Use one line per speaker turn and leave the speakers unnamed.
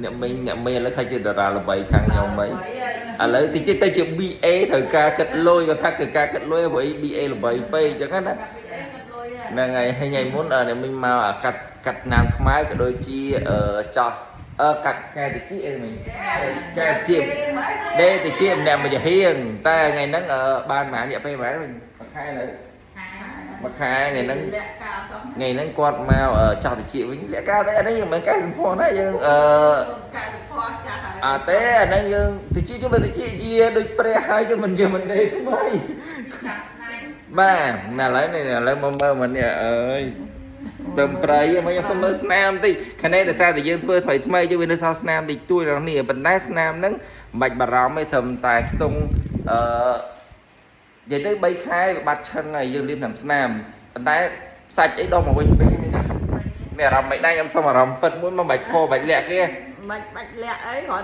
អ្នកមីងអ្នកមីងឥឡូវខ្លាចជាតារាល្បីខាងខ្ញុំហីឥឡូវតិចទៀតទៅជា BA ត្រូវការគិតលុយគាត់ថាគឺការគិតលុយព្រោះអី BA ល្បីពេកអញ្ចឹងណាហ្នឹងហើយហើយថ្ងៃមុនអ្នកមីងមកអាកាត់កាត់ស្នាមខ្មៅក៏ដូចជាអឺចោះអឺកាត់កែតិចអីមីងកែតិចដេតិចម្នាក់មួយចំហៀងតែថ្ងៃហ្នឹងបានប្រហែលរយៈពេលប្រហែលវិញមួយខែឥឡូវមួយខែថ្ងៃហ្នឹង
លាក់ការសោះ
ថ្ងៃហ្នឹងគាត់មកចោះតិចវិញលាក់ការតែអានេះយើងមិនមែនកែសម្ផស្សណាយើងអឺ
កែធေါ်ចាស់ហើយ
អត់ទេអាហ្នឹងយើងតិចជុំតិចជាដូចព្រះហើយជុំមិនយើងមិនដេកថ្មី
ចាស់ណៃ
បាទណាឥឡូវនេះឥឡូវមកមើលមកនេះអើយដើមព្រៃមកខ្ញុំសុំមើលស្នាមតិចខាងនេះដោយសារតែយើងធ្វើថ្មីថ្មីយើងវានៅសល់ស្នាមតិចតួចដល់នេះប៉ុន្តែស្នាមហ្នឹងមិនបាច់បារម្ភទេត្រឹមតែខ្ទង់អឺនិយាយទៅ3ខែវាបាត់ឈឹងហើយយើងលាបតាមស្នាមប៉ុន្តែសាច់អីដុះមកវិញវិញនេះណាមានអារម្មណ៍មិនដែរខ្ញុំសុំអារម្មណ៍ពិតមួយមកបាច់ផបាច់លាក់គេ
មិនបាច់លាក់អីគ្រាន់